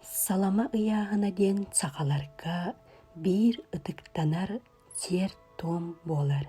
Салама ыйааһына диэн сахаларга биир ытыктанар сиэр-туом буолар.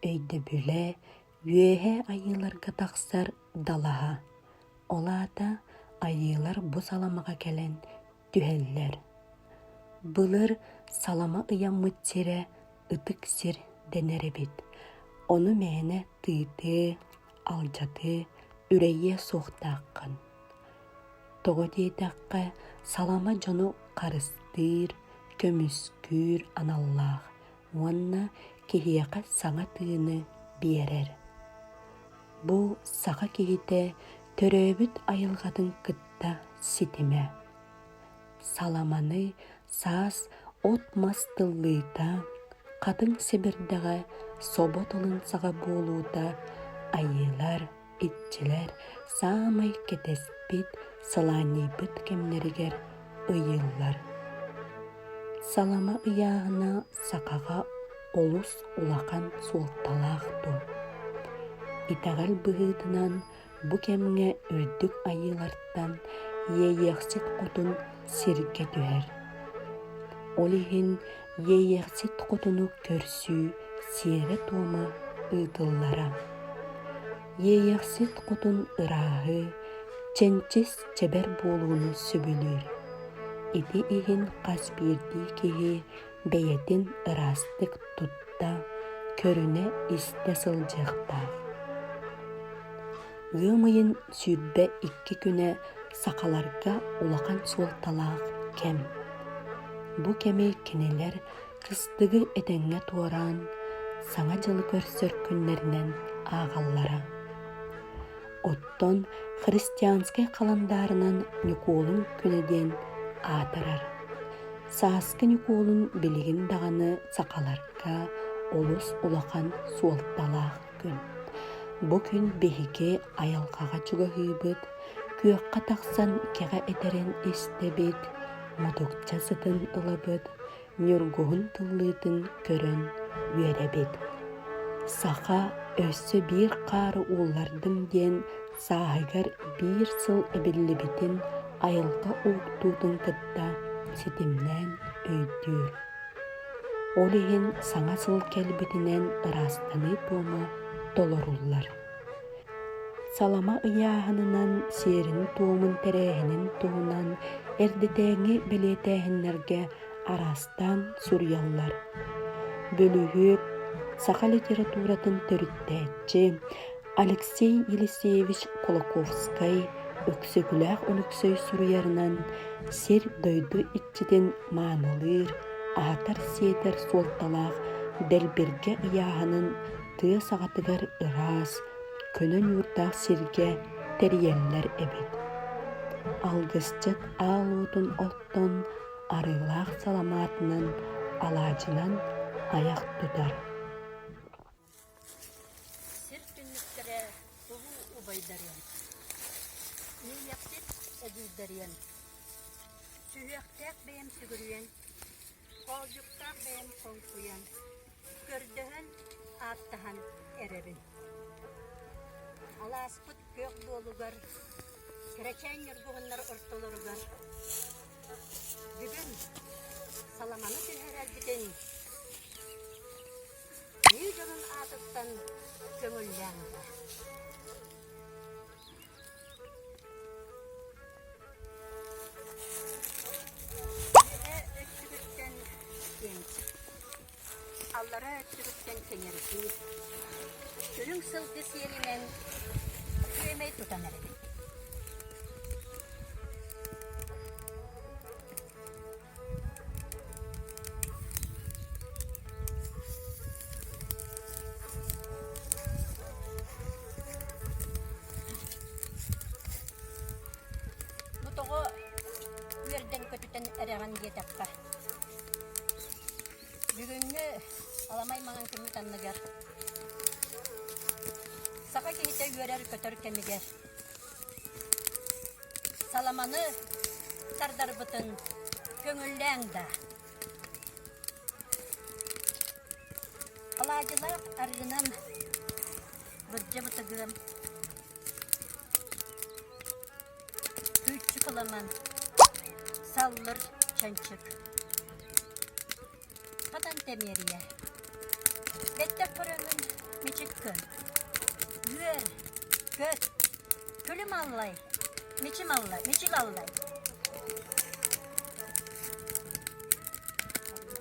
Өйдөбүлэ үөһэ айыыларга тахсар далаһа, ол аата айыылар бу саламаҕа кэлэн түһэллэр. Былыр салама ыйаммыт сирэ ытык сир дэнэр эбит, ону мээнэ тыытыы, алдьатыы, үрэйиэ суохтааххын. Тоҕо диэтэххэ, салама дьону харыстыыр, көмүскүүр аналлаах уонна киһиэхэ саҥа тыыны биэрэр. Бу саха киһитэ төрөөбүт айылҕатын кытта ситимэ. Саламаны саас от-мас тыллыыта, хатыҥ сэбирдэҕэ собо тылын саҕа буолуута айыылар, иччилэр саамай кэтэспит, сылаанньыйбыт кэмнэригэр ыйыыллар. Салама ыйааһына сахаҕа олус улахан суолталаах дуо? Итэҕэл быһыытынан бу кэмҥэ үрдүк айыылартан Иэйиэхсит Хотун сиргэ түһэр. Ол иһин Иэйиэхсит Хотуну көрсүү сиэрэ-туома ыытыллара. Иэйиэхсит Хотун ырааһы, чэнчис чэбэр буолууну сөбүлүүр. Ити иһин хас биирдии киһи бэйэтин ыраастык тутта, көрүнэ-истэ сылдьыахтаах. Ыам ыйын 22 күнэ сахаларга улахан суолталаах кэм. Бу кэми кинилэр кыстыгы этэҥҥэ туораан, Саҥа дьылы көрсөр күннэринэн ааҕаллара. Оттон христианскай халандаарынан Ньукуолун күнэ диэн аатырар. Сааскы Ньукуолун билигин даҕаны сахаларга олус улахан суолталаах күн. Бу күн биһиги айылҕаҕа чугаһыыбыт, күөххэ тахсан кэҕэ этэрин истэбит, мутукча сытын ылабыт, ньургуһун тыллыытын көрөн үөрэбит. Саха өссө биир хаары ууллардым диэн сааһыгар биир сыл эбиллибитин айылҕа уһуктуутун кытта ситимнээн өйдүүр. Ол иһин саҥа сыл кэлбитинэн ыраастаныы туома толоруллар. Салама ыйааһынынан сиэрин-туомун тэрээһинин туһунан эрдэтээҥи бэлиэтээһиннэргэ араастаан суруйаллар. Бөлүһүөк, саха литературатын төрүттээччи Алексей Елисеевич Кулаковскай Өксөкүлээх Өлөксөй суруйарынан сир-дойду иччитин маанылыыр, аһатар-сиэтэр суолталаах дэлбиргэ ыйааһынын тыа саҕатыгар ыраас, көнө ньуурдаах сиргэ тэрийэллэр эбит. Алгысчыт аал уотун оттон арыылаах саламаатынан, алаадьынан айах тутар. Сир түннүктэрэ улуу убайдарыан, Иэйэхсит эдьиийдэриэн, Сүһүөхтээх бэйэм сүгүрүйэн, Хоолдьуктаах бэйэм хоҥкуйан, Көрдөһөн, ааттаһан эрэбин. Алааспыт күөх дуолугар, Кэрэчээн ньургуһуннар ортолоругар Бүгүн саламаны түһэрэрбитин Айыы дьонун аатыттан көҥүллээн ылар. Үөһэ өттүгүттэн киэҥсик, аллараа өттүгүттэн кэҥэрдии, үрүҥ сылгы сиэлинэн күөмэй тутан эрэбин. Бу тоҕо үөрдэн-көтүтэн эрэҕин диэтэххэ, бүгүҥҥү аламай маҥан күммүт анныгар саха киһитэ үөрэр-көтөр кэмигэр Саламаны тардарбытын көҥүллээҥ да. Алаадьылаах арыынан бырдьа бытыгыам, күүччү кыламан. Саллыр чанчык. Хатан тэмиэрийэ. Бэттэх көрөҥүн мичик кын. Үөр, көт, күлүм аллай, мичим аллай, мичил аллай.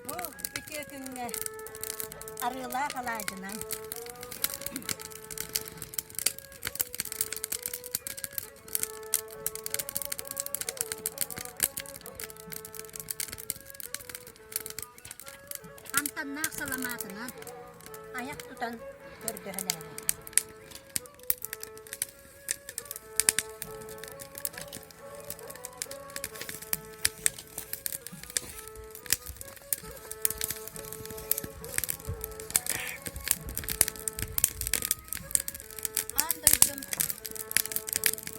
Бу үтүө күҥҥэ арыылаах алаадьынан Амтаннаах саламаатынан айах тутан көрдөһөн эрэбин. Аан дойдум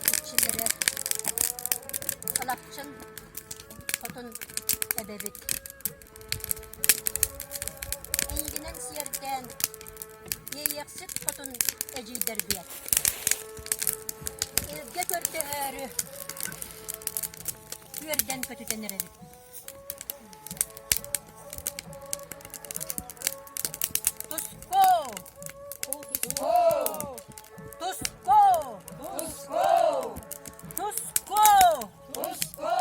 иччилэрэ Алахчын хотун эбэбит. Эйигинэн сиэрдээн Иэйиэхсит хотун эдьиийдэрбиэт. Илгэ көрдөһөөрү үөрдэн көтүтэн эрэбит. Туску! Туску! Туску! Туску! Туску!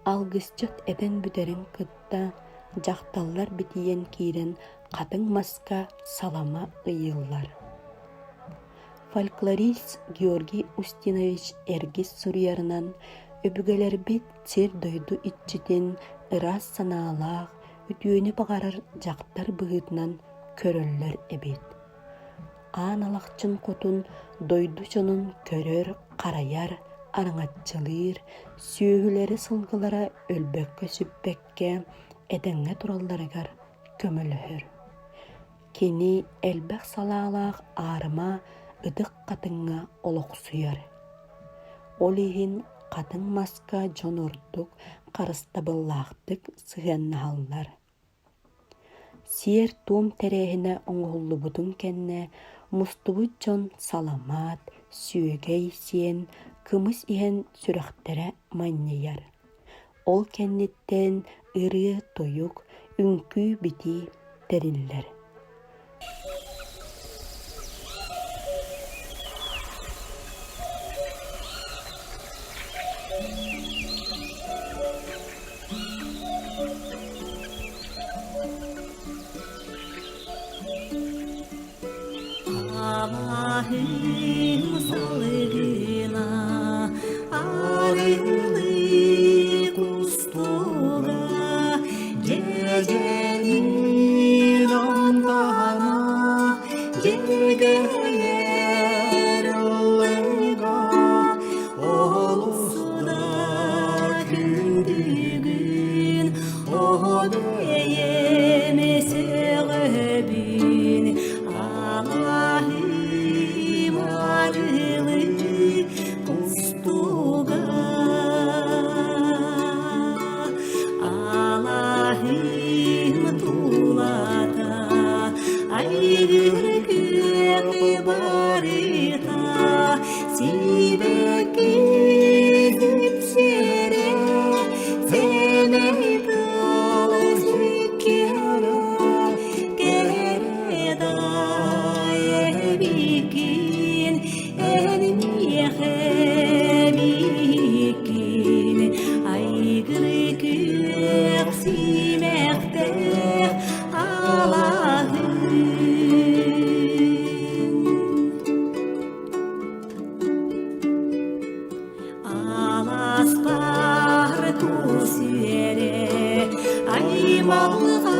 Алгысчыт этэн бүтэрин кытта дьахталлар битийэн киирэн хатыҥ маска салама ыйыыллар. Фольклорист Георгий Устинович Эргис суруйарынан, өбүгэлэрбит сир-дойду иччитин ыраас санаалаах, үтүөнү баҕарар дьахтар быһыытынан көрөллөр эбит. Аан Алахчын Хотун дойду дьонун көрөр-харайар, араҥаччылыыр, сүөһүлэрэ-сылгылара өлбөккө-сүппэккэ этэҥҥэ туралларыгар көмөлөһөр. Кини элбэх салаалаах аарыма ытык хатыҥҥа олохсуйар. Ол иһин хатыҥ маска дьон ордук харыстабыллаахтык сыһыаннаһаллар. Сиэр-туом тэрээһинэ оҥоһуллубутун кэннэ мустубут дьон саламаат, сүөгэй сиэн, кымыс иһэн сүрэхтэрэ манньыйар. Ол кэнниттэн ырыа-тойук, үҥкүү-битии тэриллэр. Алаһым салгына арыылыы кустуга дьэдьэнин онтоно дьиргэйэр ыллыга олус да күндүгүн ону эйэм сөҕөбүн алаһым арылы кустуга Алаһым тулата айгыр күөх барыта сибэкки сипсиэрэ сэмэй тыл сүккүөрэ кэрэ эбиккин эн миэхэ эбиккин айгыры күөх симэхтээх алаһын Аласпар тус үөрэ аймалҕа